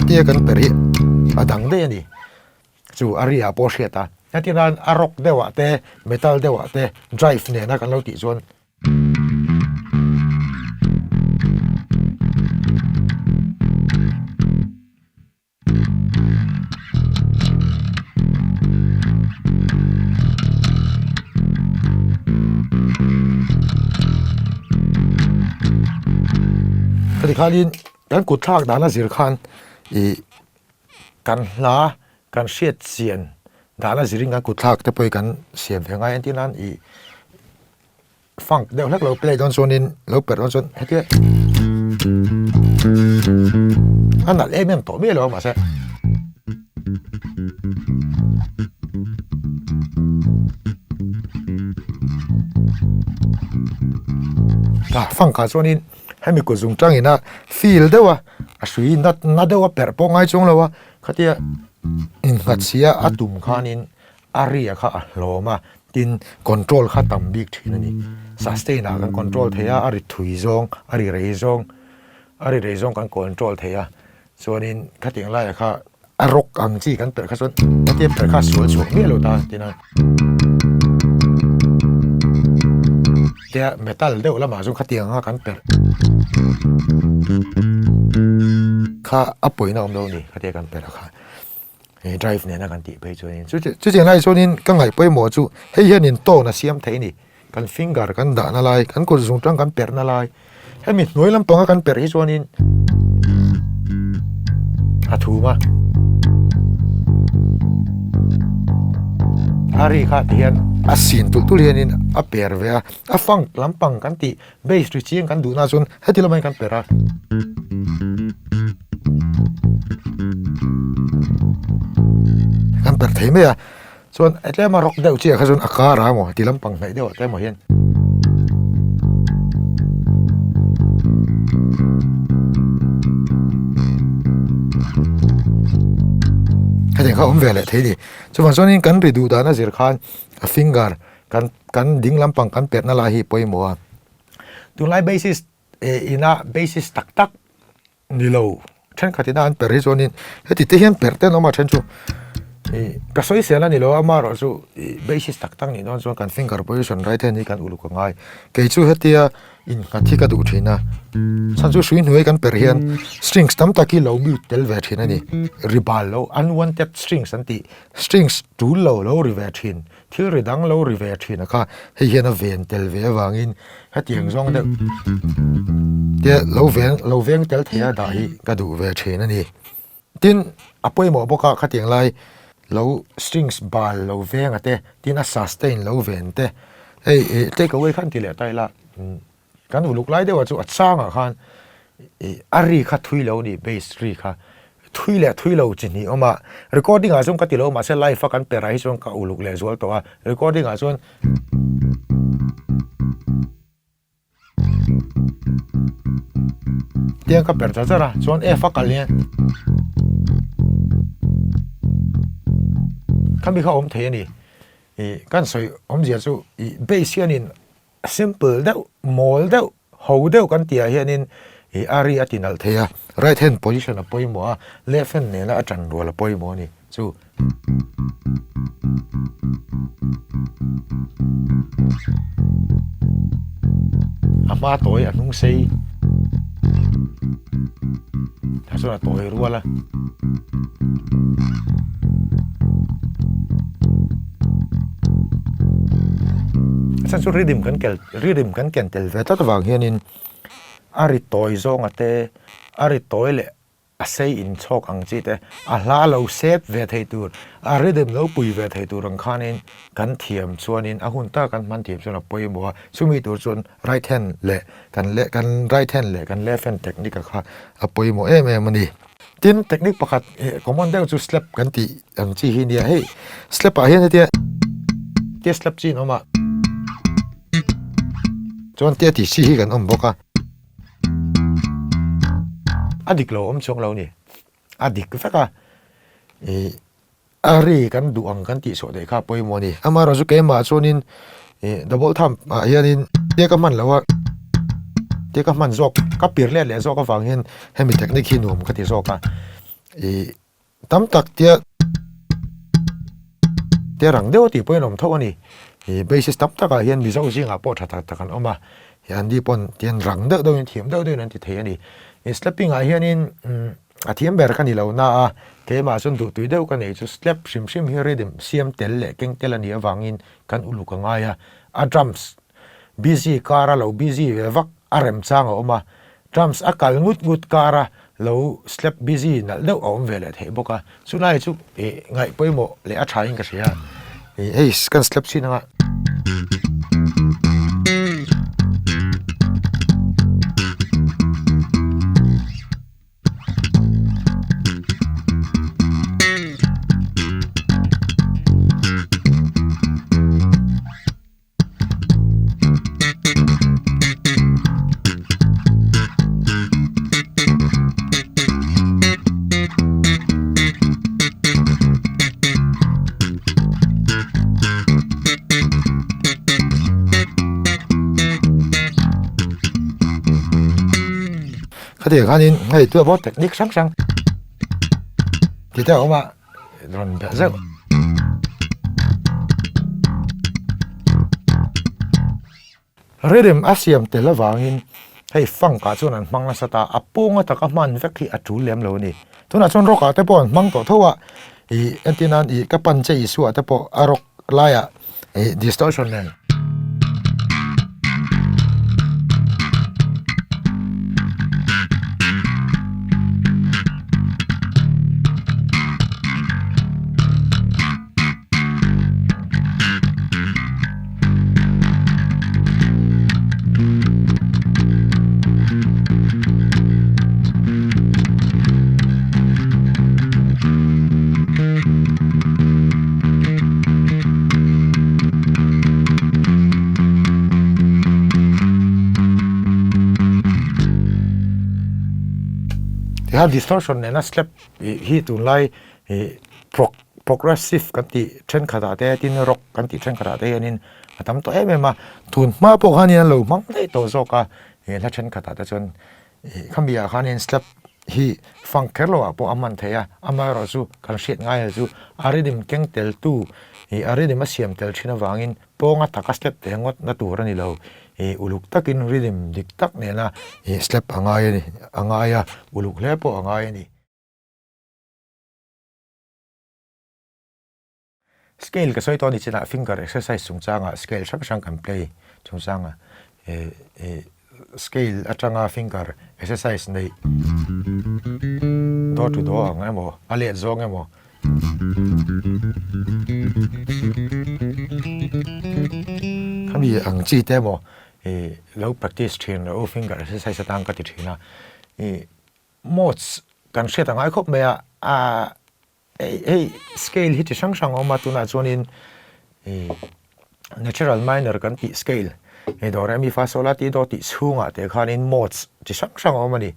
tia kan perh hi a dang daih a ni, chu a ri ah pawh a hriat a, hetiang nan a rock deuh ah te metal deuh ah te drive nena kan lo tih chuan. Heti khanin kan kut thlak dana zir khan ih kan hla kan hriat chian dana zirin kan kut thlak te pawh hi kan siam ve ngai entir nan ih Funk deuh hlek lo play dawn chuanin lo perh dawn chuan hetia a nalh em em tawh miah lo a mahse ah funk ah chuanin hemi kut zung tangin a feel deuh a a hrui na na deuh a perh pawh ngai chuang lo a khatia innghat sia a tum khanin A ria kha a hlawm a, tin control kha tam bik thin a ni. Sustain ah kan control thei a, a ri thui zawng, a ri rei zawng, a ri rei zawng kan control thei a. Chuanin khatiang laiah kha a rock ang chi kan perh kha chuan hetia perh kha a sual chhuak miah lo ta tin a. Tia metal deuh lamah chuan khatiang anga kan perh kha a pawina awm lo a ni khatia kan perh a kha he drive nena kan tih phei chuanin chutiang lai chuanin ka ngaih pawimawh chu hei hianin tone a siam theih a ni kan finger kan dahna lai kan kut zung tang kan perhna lai Hemi hnuai lampanga kan perh hi chuanin a thum a. A ri kha ti hian a sin tulh tulh hianin a per ve a, a funk lampang kan tih bass ri chiang kan duhna chuan heti lamah hian kan per a. Kan per thei mai a. Chuan a tlema rock deuh chiah kha chuan a kar a maw ti lampang hnaih deuh ah te emaw hian hetiang kha awm ve leh thei a ni. Chuvang chuanin kan ri duh dan a zir khan a finger kan kan ding lampang kan perhna lai hi pawimawh a. Tunlai bassist eh ina bassist tak tak Ni lo, thenkhat ina an perh hi chuanin heti te hian perh te an awm a then chu ih ka sawi sel a ni lo a amaherawh chu ih basis tak tak nih dawn chuan kan finger position right hand hi kan uluk a ngai. Kei chu hetia innghat hi ka duh thin a, chhan chu hrui hnuai kan perh hian strings tam tak hi lo mute tel ve thin a ni. Ri bal lo, unwanted strings an tih, strings tul lo lo ri ve thin. Thil ri dang lo ri ve thin a kha, hei hian a ven tel ve avangin hetiang zawng deuh te lo veng lo veng tel thei a dah hi ka duh ve thin a ni. Tin, a pawimawh bawk a khatiang lai lo strings bal lo veng a te, tin a sustain lo ven te, hei ih take away khan ti leh ta ila. Kan uluk lai deuhah chu a changah khan ih a ri kha thui lo a ni bass ri kha thui leh thui lo chi hnih awm a recording ah chuan ka ti lo mahse live a kan perh ah hi chuan ka uluk leh zual tawh a recording ah chuan tiang ka perh char char a chuan F a kal hian khami kha awm thei a ni ih kan sawi awmzia chu ih bass hianin Simple deuh, mawl deuh, ho deuh kan tih ah hianin ih a ri a ti nalh thei a, right hand position a pawimawh a, left hand nena a tan rual a pawimawh a ni chu. A hma tawi a hnung sei tah chuan a tawi rual a. A chhan chu rhythm kan kel rhythm kan ken tel ve tlat avang hianin a ri tawi zawnga te a ri tawi leh a sei inchhawk ang chi te a hla lo sep ve thei tur a rhythm lo pui ve thei tur ang khanin kan thiam chuanin a hun taka kan hman thiam chuan a pawimawh a chumi tur chuan right hand leh kan leh kan right hand leh kan left hand technique a kha a pawimawh em em a ni. Tin, technique pakhat common deuh chu slap kan tih ang chi hi nia. Hei slap ah hian hetia tia slap chi an awm a, chuan tia tih chi hi kan awm bawk a. A dik lo awm chuang lo a ni. A dik vek a. Ih A ri kan duh ang kan tih chhuah daih kha a pawimawh a ni. Amaherawh chu keimah chuanin ih double thumb ah hianin tia ka hman lo a, tia ka hman zawk ka pir let leh zawk avang hian hemi technique hi nuam ka ti zawk a. Ih tam tak tia tia rang deuh a tih pawhin a awm tho a ni. Ih basis tam takah hian Mizo zingah pawh tha tak tak an awm a, ih an ni pawn tian rang deuh deuhin thiam deuh deuhin an ti thei a ni. Ih slapping ah hianin umm. A thiam ber ka ni lo na a, keimah chuan duhtui deuh ka nei chu slap hrim hrim hi rhythm siam tel leh keng tel a nih avangin kan uluk a ngai a, a drums busy kara lo busy ve vak a remchang a awm a, drums a kal ngut ngut kara lo slap busy nalh deuh a awm ve leh theih bawk a, chulai chu ih ngaih pawimawh leh a tha in ka hria, ih hei kan slap chhin anga. Khatiang khanin hei tûa pawh technique hrang hrang ti te a awm a rawn belh zeuh. Rhythm a siam tel avangin hei funk ah chuan an hmang nasa ta, a pawnga taka hman vek hi a tul lem lo a ni. Tunah chuan rock ah te pawh an hmang tawh tho a, ih entir nan ih ka pan che Isua te pawh a rock laiah ih distortion nen. Tihian distortion nena slap hi tunlai ih prog progressive kan tih thenkhatah te tin rock kan tih thenkhatah te hianin a tam tawh em em a, tun hma pawh khanin an lo hmang daih tawh zawk a, he hla thenkhatah te chuan ih khami ah khanin slap hi funk kher lo ah pawh a hman theih a, amaherawhchu kan hriat ngai lo chu a rhythm keng tel tu ih a rhythm a siam tel thin avangin pawnga taka step ve ngawt na tur a ni lo, ih uluk takin rhythm dik tak nena ih step a ngai a ni a ngai a uluk hle pawh a ngai a ni. Scale ka sawi tawh a ni chinah finger exercise chungchangah scale hrang hrang kan play chungchanga eh eh scale atanga finger exercise neih door to door ang emaw a let zawng emaw khami ang chi te emaw eh lo practice thin rawh u finger exercise atan ka ti thin a ih Modes kan hriat a ngai khawp mai a, a hei hei scale hi chi hrang hrang a awm a tunah chuanin ih natural minor kan tih scale hei do re mi fa sol la ti do tih chhungah te khanin modes chi hrang hrang a awm a ni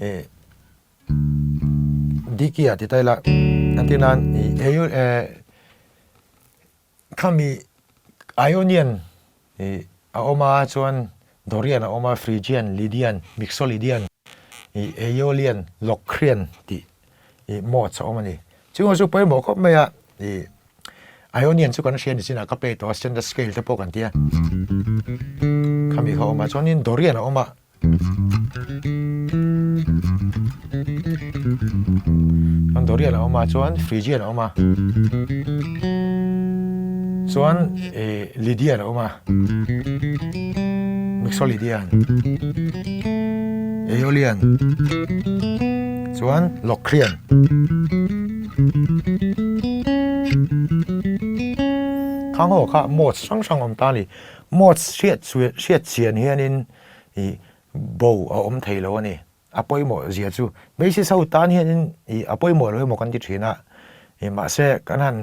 ih D key ah ti ta ila entir nan ih hei eh Khami Ionian ih a awm a chuan Dorian a awm a, Phrygian, Lydian, Mixolydian, ih Aeolian, Locrian tih ih modes a awm a ni. Chungah chu pawimawh khawp mai a, ih Ionian chu kan hria ni chinah ka play tawh a, standard scale te pawh kan ti a. Khami kha a awm a, chuanin Dorian a awm a. Chuan Dorian a awm a chuan Phrygian a awm a chuan ih Lydian a awm a Mixolydian Aeolian chuan Locrian. Khang ho kha modes hrang hrang a awm ta a ni modes hriat hriat chian hianin ih bo a awm thei lo a ni. A pawimawh zia chu basis ho tan hianin ih a pawimawh lo emaw kan ti thin a, ih mahse kan han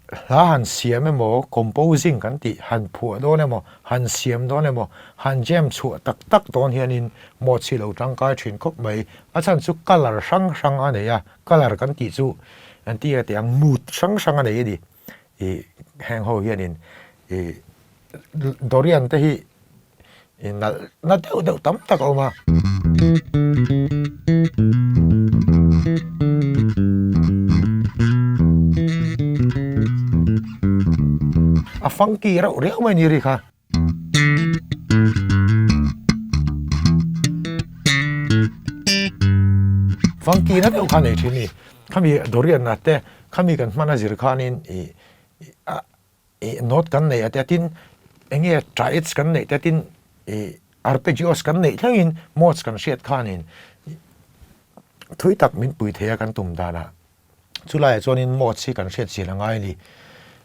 hla han siam emaw composing kan tih han phuah dawn emaw han siam dawn emaw han jam chhuah tak tak dawn hianin modes hi lo tangkai thin khawp mai. A chhan chu colour hrang hrang a nei a, colour kan tih chu entir a tih ang mood hrang hrang a nei a ni. Ih heng ho hianin ih Dorian te hi ih nalh na deuh deuh tam tak a awm a. A funky reuh riau mai ni ri kha. Funky na deuh kha nei thin a ni. Khami Dorian a te khami kan hman a zir khanin ih a ih note kan neih a te tin eng nge triads kan neih te tin ih arpeggios kan neih thlengin modes kan hriat khanin thui tak min pui thei a kan tum danah chulaiah chuanin modes hi kan hriat zir a ngai a ni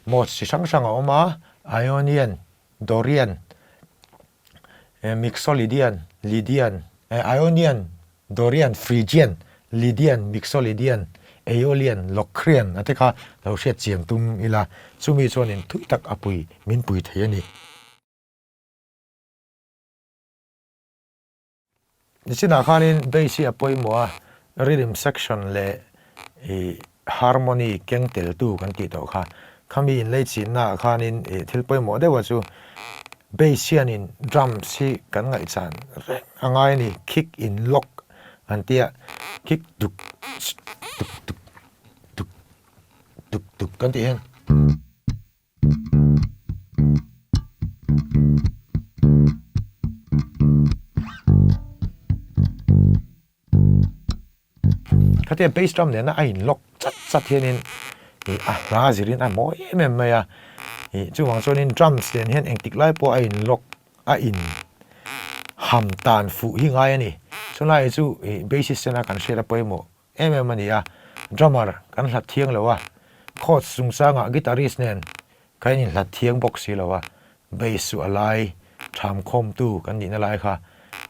modes chi hrang hrang a awm a Ionian Dorian Mixolydian, Lydian, Ionian, Dorian, Phrygian, Lydian, Mixolydian, Aeolian, Locrian a te kha lo hriat chian tum ila, chumi chuanin thui tak a pui min pui thei a ni. Nichinah khanin bass hi a pawimawh a, rhythm section leh ih harmony keng teltu kan tih tawh kha. Khami inlei chinnaah khanin ih thil pawimawh deuha chu bass hianin drums hi kan ngaihchan reng a ngai a ni, kick in lock an tia, kick duk duk duk duk duk duk kan tih hian. Khatia bass drum nena a in lock chat chat hianin ih a hla zirin a mawi em em mai a, ih chuvang chuanin drums nen hian engtik lai pawh a in lock a in ham tan fuh hi ngai a ni. Chulai chu ih bassist tena kan hriat a pawimawh em em a ni a, drummer kan hlat thiang lo a, chords chungchangah guitarist nen kan inhlat thiang bawk si lo a, bass chu a lai thamkhawmtu kan nihna lai kha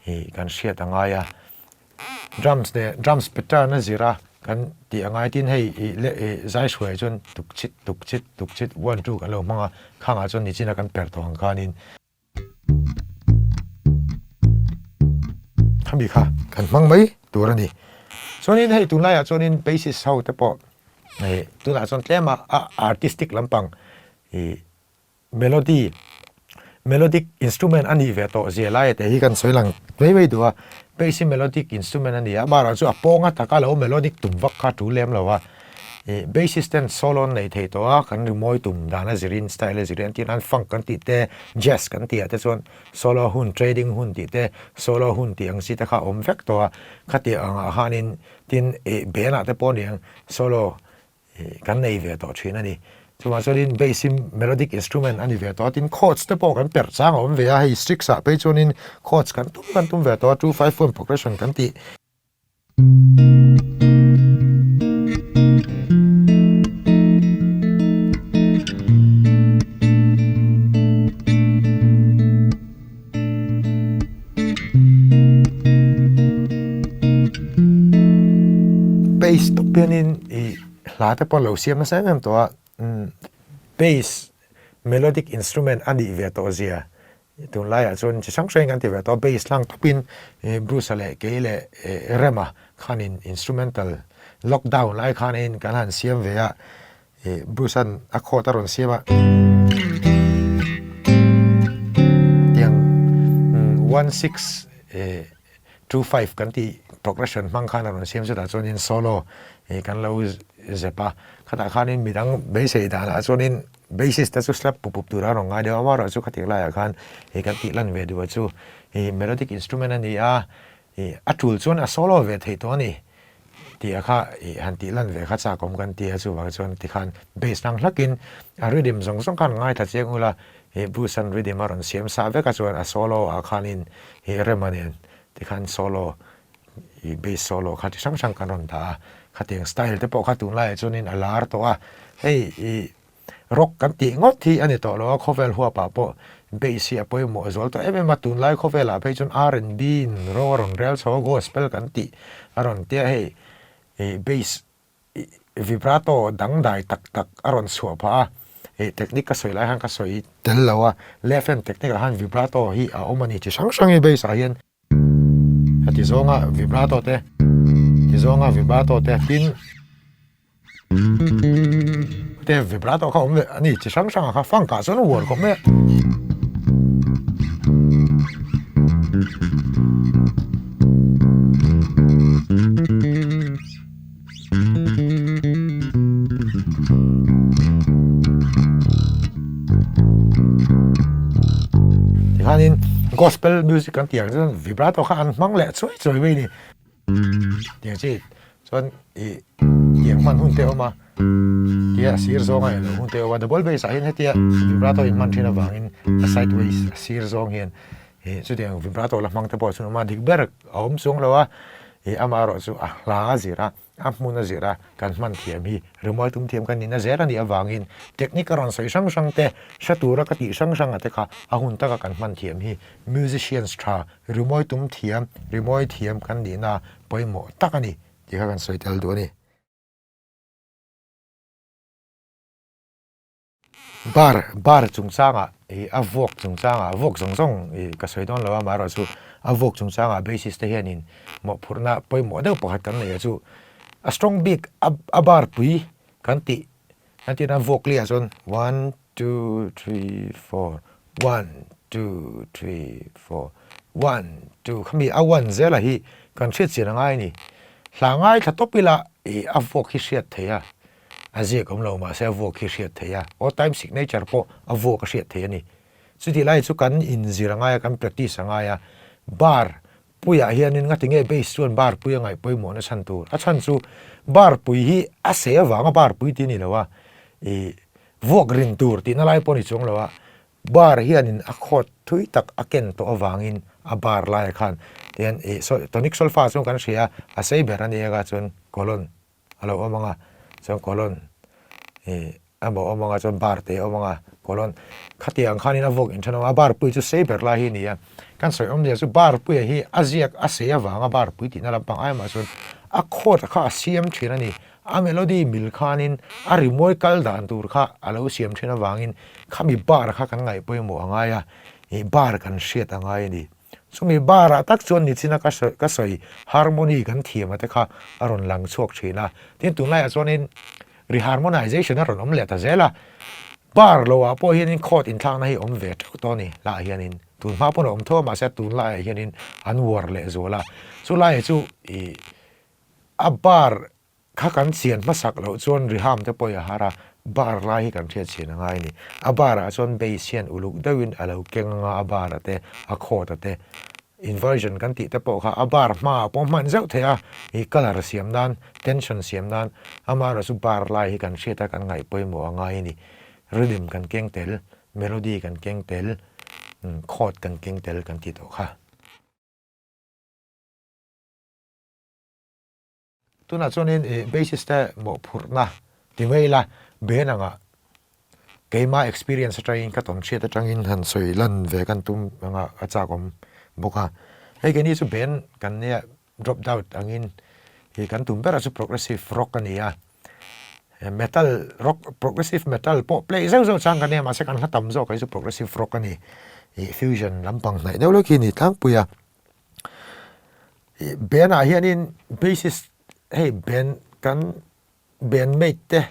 ih kan hriat a ngai a. Drums leh drums pattern a zir a kan tih a ngai tin hei ih leh ih zai hruai chuan tuk chit tuk chit tuk chit one two kan lo hmang a khangah chuan nichin a kan per tawh ang khanin khami kha kan hmang mai tur a ni chuanin hei tunlaiah chuanin bassist ho te pawh ih tunah chuan tlem a a artistic lampang ih Melody, Melodic instrument a nih ve tawh zia lai te hi kan sawi lang mai mai duh a, bass hi melodic instrument a ni a, amaherawh chu a pawnga taka lo melodic tum vak kha a tul lem lo a, ih bassist ten solo an nei thei tawh a, kan rimawi tum dan a zirin style a zirin an tih nan funk kan tih te, jazz kan tih ah te chuan solo hun, trading hun tih te, solo hun tih ang chi te kha a awm vek tawh a, khatiang angah khanin tin ih band ah te pawh a ni ang solo Kan nei ve tawh thin a ni. Chuvang chuanin bass hi melodic instrument a ni ve tawh a, tin chords te pawh kan perh chang a awm ve a, hei strings ah phei chuanin chords kan tum kan tum ve tawh a, 2 5 1 progression kan tih. Bass tawp hianin ih hla te pawh lo siam nasa em em tawh a, bass melodic instrument a nih ve tawh zia tunlaiah chuan chi hrang hrangin kan ti ve tawh a, bass hlang tawpin Bruce-a leh kei leh Rema khanin instrumental lockdown lai khanin kan han siam ve a. Ih Bruce-a'n a chord a rawn siam a, tiang 1 6 2 5 kan tih progression hmang khan a rawn siam chutah chuanin solo ih kan lo zep a, khatah khanin midang beisei danah chuanin bassist te chu slap pup pup tura a rawn ngai deuh a, amaherawhchu khatiang laiah khan ih kan tih lan ve duh a chu ih melodic instrument a ni a, ih a tul chuan a solo ve theih tawh a ni. Tih a kha ih han tih lan ve kha chak awm kan ti a, chuvang chuan tikhan bass hlang hlakin a rhythm zawng zawng khan ngaithla chiang ula, ih Bruce-a'n rhythm a rawn siam sa vek a chuan a solo ah khanin ih Rema nen tikhan solo ih bass solo kha chi hrang hrang kan rawn dah a, khatiang style te pawh kha tunlaiah chuanin a lar tawh a, hei ih Rock kan tih ngawt hi a ni tawh lo a, khawvel huapah pawh bass hi a pawimawh zual tawh em em a, tunlai khawvelah phei chuan R and B in rawng a rawn rel chho a, gospel kan tih a rawn tia hei ih bass ih vibrato dangdai tak tak a rawn chhuah phah a, ih technique ka sawi lai khan ka sawi tel lo a, left hand technique ah khan vibrato hi a awm a ni chi hrang hrang hi bass ah hian. Heti zawnga vibrato te, ti zawnga vibrato te tin te vibrato kha awm leh a ni chi hrang hrang ah kha funk ah chuan uar khawp mai a. Tikhanin gospel music kan tih ang chuan vibrato kha an hmang leh chuai chuai mai a ni. Tiang chi chuan ih tiang hman hun te a awm a, tia a sir zawng a eng lo hun te a awm a, double bass ah hian hetia vibrato in hman thin avangin a sideways a sir zawng hian ih chutiang vibrato la hmang te pawh chuan a awm a, dik ber a awm chuang lo a, ih amaherawh chu a hla a zir a. A hmun a zir a, kan hman thiam hi rimawi tum thiam kan nihna zel a nih avangin technique a rawn sawi hrang hrang te, hre tura ka tih hrang hrang a te kha a hun taka kan hman thiam hi musicians tha, rimawi tum thiam, rimawi thiam kan nihna pawimawh tak a ni tih kha kan sawi tel duh a ni. Bar, bar chungchangah ih a vuak chungchangah vuak zawng zawng ih ka sawi dawn lo a, amaherawhchu a vuak chungchangah basis te hianin mawhphurhna pawimawh deuh pakhat kan nei a chu a strong bik a a bar pui kan tih kan tih nan vuak liah chuan one two three four one two three four one two khami a one zela hi kan hriat chian a ngai a ni hla ngaithla tawp ila ih a vuak hi hriat theih a. A ziak awm lo mahse a vuak hi hriat theih a, aw time signature pawh a vuak a hriat theih a ni. Chutih lai chu kan inzir a ngai a, kan practice a ngai a, bar puiah hianin ngati nge bass chuan bar pui a ngaih pawimawhna chhan tur? A chhan chu bar pui hi a seh avanga bar pui tih a ni lo a, ih vuak rin tur tihna lai pawh a ni chuang lo a, bar hianin a khawt thui tak a ken tawh avangin a bar laiah khan tihian ih tonic solfa chuan kan hria a, a sei ber a ni anga chuan colon a lo awm ang a, chuan colon ih a maw awm ang a chuan bar te a awm ang a colon khatiang ang khanin a vawk inthen awm a, bar pui chu sei ber lai hi a ni a, kan sawi awmzia chu bar puia hi a ziak a sei avanga bar pui tihna lampang ai mah chuan a chord kha a siam thin a ni, a melody mil khanin a rimawi kal dan tur kha a lo siam thin avangin khami bar kha kan ngaih pawimawh a ngai a, ih bar kan hriat a ngai a ni. Chumi barah tak chuan nichina ka sawi ka sawi harmony kan thiam a te kha a rawn lang chhuak thin a. Tin, tunlaiah chuanin reharmonization a rawn awm leh ta zel a. Bar loah pawh hianin chord inthlakna hi a awm ve teuh tawh a ni. Lah hianin tun hma pawn a awm tho a, mahse tunlaiah hianin an uar leh zual a. Chulaiah chu ih a bar Kha kan chian hmasak loh chuan riham te pawh i a har a, bar lai hi kan hriat chian a ngai a ni. A bar ah chuan bass hian uluk deuhin a lo keng anga a bar a te, a chord a te, inversion kan tih te pawh kha a bar hmaah pawh hman zeuh theih a, i colour siam nan, tension siam nan, amaherawhchu chu bar lai hi kan hriat a kan ngaih pawimawh a ngai a ni. Rhythm kan keng tel, melody kan keng tel, chord kan keng tel kan tih tawh kha. Tunah chuanin ih bassist te mawhphurhna ti mai ila ben anga keima experience atangin ka tawn hriat atangin han sawi lan ve kan tum anga a chak awm bawk a. Hei keini chu ben kan nia drop out angin ih kan tum berah chu progressive rock a ni a, metal rock progressive metal pawh play zeuh zeuh chang kan nia mahse kan hla tam zawk hi chu progressive rock a ni ih fusion lampang hnaih deuh lek hi a ni tlangpui a. Ih band ah hianin bassist hei band kan band mate te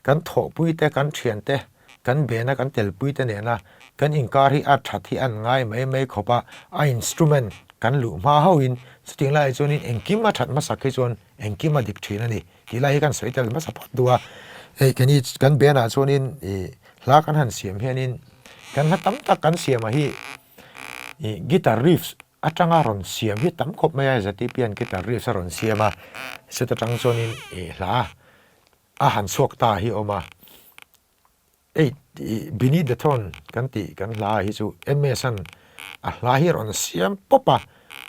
kan thawhpui te kan thian te kan band a kan telpui te nena kan inkar hi a that hi an ngai mai mai khawp a, a instrument kan luh hma hauhin chutiang laiah chuanin engkim a that hmasak hi chuan engkim a dik thin a ni tih lai hi kan sawi tel hmasa phawt duh a, hei keini kan band ah chuanin ih hla kan han siam hianin kan hla tam tak kan siam ah hi ih guitar riffs atanga rawn siam hi tam khawp mai a, ZTP hian guitar riffs a rawn siam a, set atang chuanin ih hla a han chhuak ta hi a awm a, hei ih Beneath the Throne kan tih kan hla hi chu MS an a hla hi a rawn siam pawp a,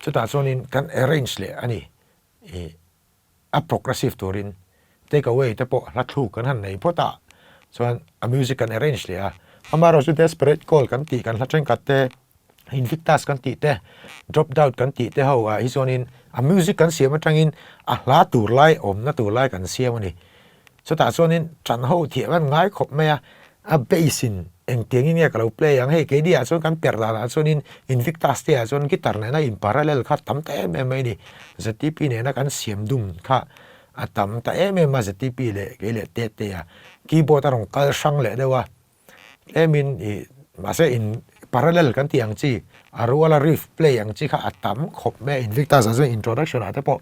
chutah chuanin kan arrange leh a ni ih. a progressive turin take away te pawh hla thluk kan han nei phawt a, chuan a music kan arrange leh a, amaherawhchu desperate call kan tih kan hla thenkhat te, invictus kan tih te, dropped out kan tih te ho ah hi chuanin a music kan siam atangin a hla tur lai awmna tur lai kan siam a ni. Chutah chuanin ṭan ho thiam an ngai khawp mai a, a bass in engtiangin nge ka lo play ang hei keini ah chuan kan perh danah chuanin Invictus te ah chuan guitar nena in parallel kha tam ta em em mai a ni. ZTP nena kan siam dum kha a tam ta em em a ZTP leh kei leh Tete a keyboard a rawn kal hrang leh deuh a. Tlemin ih mahse in parallel kan tih ang chi a ruala riff play ang chi kha a tam khawp mai a Invictus ah chuan introduction ah te pawh.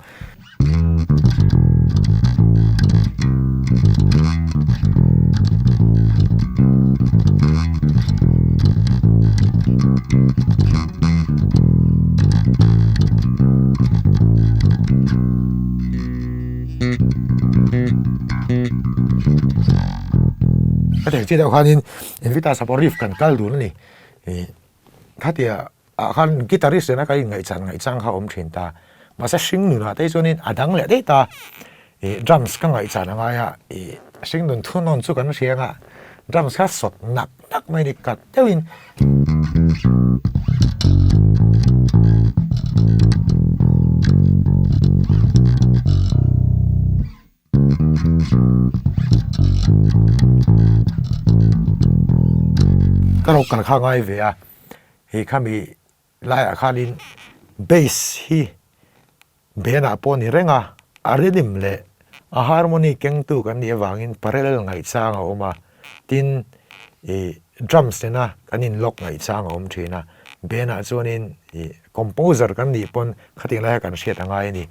A thei chiah deuh khanin Invictus ah pawh riff kan kal dun a ni. Ih khatia ah khan guitarist nena ka inngaihchan ngaihchang kha a awm thin ta. Mahse hringnun ah te hi chuanin a dang leh daih ta. Ih drums ka ngaihchan a ngai a, ih hringnun thunawn chu kan hria anga drums kha sawt nak nak mai a ni kat deuhin. Ka lo kal kha ngai ve a, hei khami laiah khanin bass hi benah pawh a ni reng a, a rhythm leh a harmony kengtu kan nih avangin parallel ngaihchang a awm a, tin ih drums nena kan inlock ngaihchang a awm thin a, benah chuanin ih composer kan nih pawn khatiang lai kha kan hriat a ngai a ni.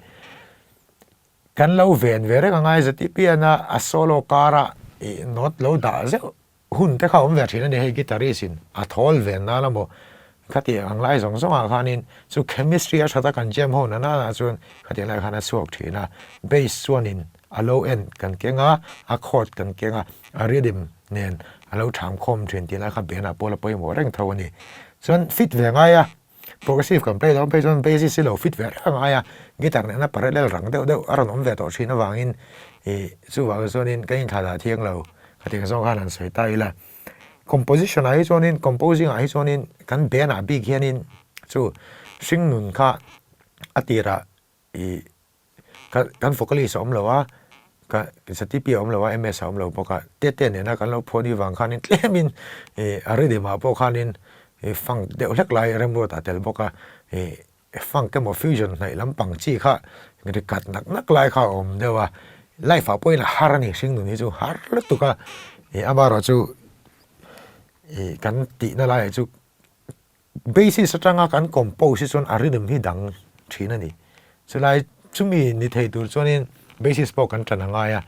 Kan lo ven ve reng a ngai zet i pian a, a solo kara ih note lo dah zeuh hun te kha a awm ve thin a ni hei guitarist in a thawl ven nan emaw Khatiang ang lai zawng zawngah khanin chu chemistry a that a kan jam ho na nana chuan khatiang lai khan a chhuak thin a. Bass chuanin a low end kan keng a, a chord kan keng a, a rhythm nen a lo tham khawm thin tih lai kha band ah pawh la pawimawh reng tho a ni. Chuan fit ve ngai a, progressive kan play dawn phei chuan bassist hi lo fit ve reng ngai a, guitar nena parallel rang deuh deuh a rawn awm ve tawh thin avangin ih chuvang chuanin kan inthlah dah thiang lo khatiang zawng khan han sawi ta ila. Composition ah hi chuanin composing ah hi chuanin kan band ah bik hianin chu hringnun kha a tirah ih ka kan vocalist a awm lo a ka ZTP a awm lo a MS a awm lo bawk a tete nena kan lo phuah ni vang khanin tlemin ih a rhythm ah pawh khanin ih funk deuh hlek lai remruat a tel bawk a ih Funk emaw fusion hnaih lampang chi kha ri kat nak nak lai kha a awm deuh a, life ah pawhin a har a ni hringnun hi chu har lutuk a, ih amaherawh chu ih kan tihna laiah chu basis atanga kan compose hi chuan a rhythm hi dang thin a ni. Chulai chumi ni thei tur chuanin basis pawh kan tan a ngai a,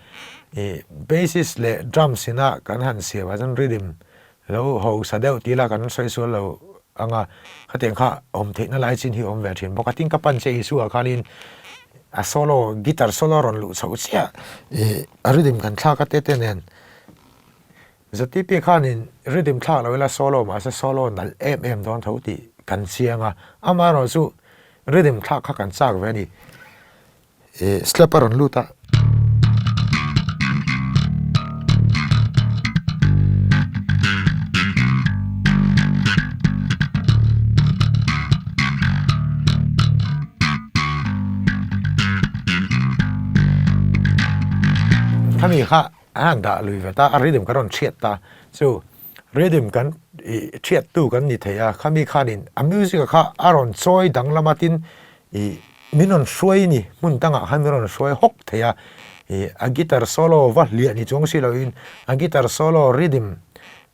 ih basis leh drums ina kan han siam ah chuan rhythm lo hausa deuh tih ila kan sawi sual lo ang a, khatiang kha awm theihna lai chin hi a awm ve thin bawk a, tin ka pan che Isua khanin a solo guitar solo rawn luh chhoh chiah ih a rhythm kan thlak a te te nen ZTP khanin rhythm thlak lo ila solo mahse solo nalh em em dawn tho tih kan chiang a, amaherawhchu rhythm thlak kha kan chak ve a ni. Ih slap a rawn lut a. Khami kha a han dah lui ve ta a rhythm kan rawn chhiat ta chu rhythm kan ih chhiat tu kan ni thei a khami khanin a music a kha a rawn chawi danglam a tin ih Min rawn hruai ni, hmun dangah khan min rawn hruai hawk thei a, ih a guitar solo va hliah ni chuang si loin a guitar solo rhythm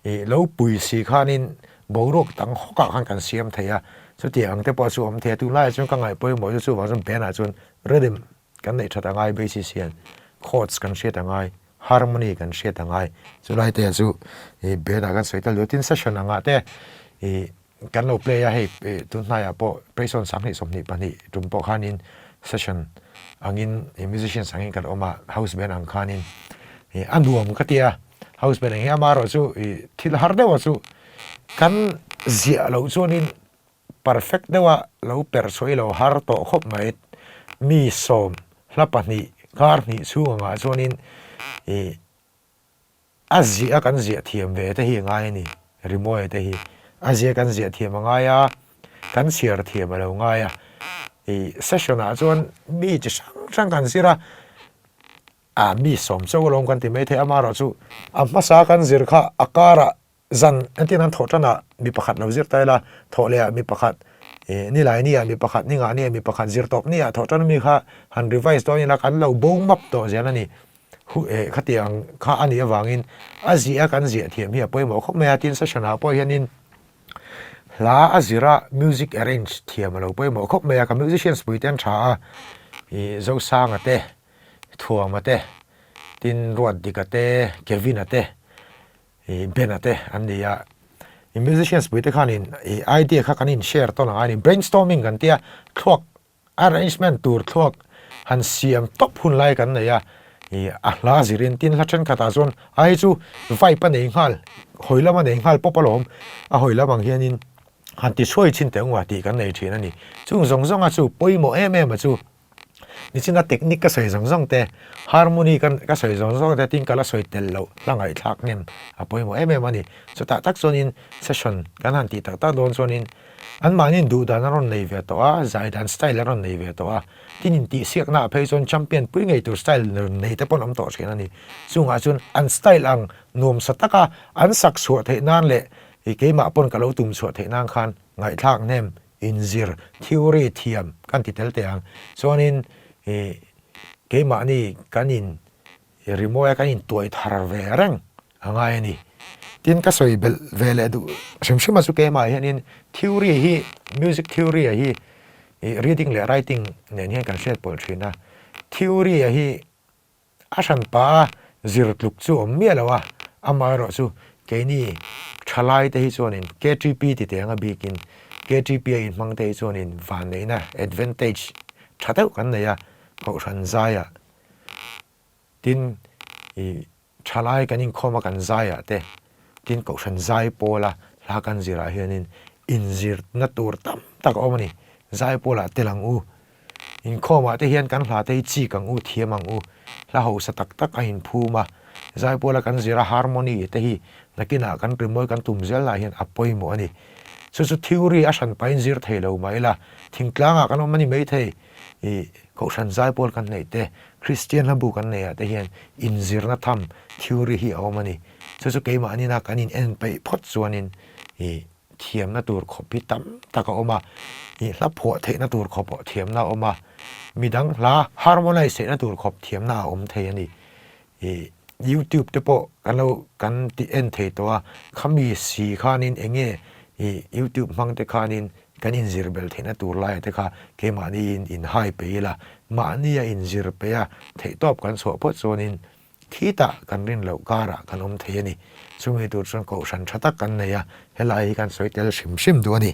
ih lo pui si khanin boruak dang hawkah khan kan siam thei a, chutiang ang te pawh chu a awm thei a, tunlaiah chuan ka ngaih pawimawh chu chuvang chuan band ah chuan rhythm kan neih that a ngai basis hian chords kan hriat a ngai, harmony kan hriat a ngai, chulai te chu ih band ah kan sawi tel duh a, tin session angah te ih Kan lo play a hei tun hnaiah pawh Prayson 22 22 tum pawh khanin session angin musicians angin kan awm a house band ang khanin a nuam ka tia house band ang hi amaherawh chu thil har deuha chu kan ziah loh chuanin perfect deuha lo perh chhuah i lo har tawh khawp mai mi sawm hla pahnih kar hnih chhung angah chuanin ih A ziah a kan ziah thiam ve te hi a ngai a ni, rimawi te hi. A ziah kan ziah thiam a ngai a, kan chhiar thiam a lo ngai a. Ih session ah chuan mi chi hrang hrang kan zir a, ah mi sawm chauh alawm kan ti maithei amaherawh chu a hmasa kan zir kha a karah zan entir nan thawh tanah mi pakhat lo zir ta ila, thawh leh ah mi pakhat ih nilai ni ah mi pakhat, ni ngah ni ah mi pakhat zir tawp ni ah thawh tan ami kha han revise dawn ila kan lo bo map tawh zel a ni. Hu eh khatiang kha a nih avangin a ziah a kan ziah thiam hi a pawimawh khawp mai a, tin session ah pawh hianin hla a zir a music arrange thiam a lo pawimawh khawp mai a, ka musicians pui te an tha a, ih Zosanga te, Thuama te, tin Ruatdika te, Kevin-a te, ih Ben-a te an ni a, ih musicians pui te khanin ih idea kha kan in share tawn ang a ni, brainstorming kan tia thluak Arrangement tur thluak han siam tawp hun lai kan nei a, ih a hla zirin tin hla thenkhatah chuan a hei chu vibe a nei nghal, hawi lam a nei nghal pawp alawm, a hawi lam ang hianin han ti chhuai chin teh ungah tih kan nei thin a ni. Chung zawng zawnga chu pawimawh em em a chu nichina technique ka sawi zawng zawng te, harmony ka ka sawi zawng zawng te tin ka la sawi tel loh hla ngaihthlak hnem a pawimawh em em a ni. Chutah tak chuanin session kan han tih tak tak dawn chuanin Anmahniin duh dan an rawn nei ve tawh a, zai dan style an rawn nei ve tawh a. Tin intihsiaknaah phei chuan champion pui ngei tur style rawn nei te pawh an awm tawh thin a ni. Chungah chuan an style ang nuamsa taka an sak chhuah theih nan leh i keimah pawn ka lo tum chhuah theih nan khan ngaihthlak hnem, inzir, theory thiam kan ti tel teh ang. Chuanin i keimahni kan in rimawi a kan intuai thar ve reng a ngai a ni. Tin, ka sawi belh ve leh duh hrim hrim a chu keimah hianin theory hi music theory a hi ih reading leh writing nen hian kan hriat pawlh thin a. Theory a hi a hran pah a zir tluk chu awm miah lo a, amaherawhchu keini thalai te hi chuanin KTP ti teh anga bikin. KTP a inhmang te hi chuanin vanneihna, advantage, tha deuh kan nei a, Kohhran zaiah tin ih thalai kan inkhawm a kan zaiah te, tin Kohhran zai pawla hla kan zirah hianin inzirna tur tam tak a awm a ni. Zai pawlah tel ang u, Inkhawmah te hian kan hla te hi chik ang u, thiam ang u. Hla hausa tak tak a inphum a, zaipuala kan zir a harmony te hi nakinah kan rimawi kan tum zel lah hian a pawimawh a ni. Chu chu theory a hran pahin zir thei lo mah ila, thingtlangah kan awm a ni maithei. Ih, Kohhran zaipual kan neih te, Kristian hlabu kan neihah te hian inzirna tham theory hi a awm a ni. Chu chu keimahnin a kan in en peih phawt chuanin ih, thiamna tur khawp hi tam tak a awm a, ih hla phuah theihna tur khawp pawh thiamna a awm a, midang hla harmonize theihna tur khawp thiamna a awm thei a ni. Ih YouTube te pawh kan lo kan ti en thei tawh a, khami si khanin eng nge ih YouTube hmang te khanin kan inzir bel theihna tur laiah te kha keimahniin inhai peih ila, mahnia inzir peih a theihtawp kan chhuah phawt chuanin Khitah kan rin loh karah kan awm thei a ni. Chumi tur chuan kohhran tha tak kan nei a, helai hi kan sawi tel hrim hrim duh a ni.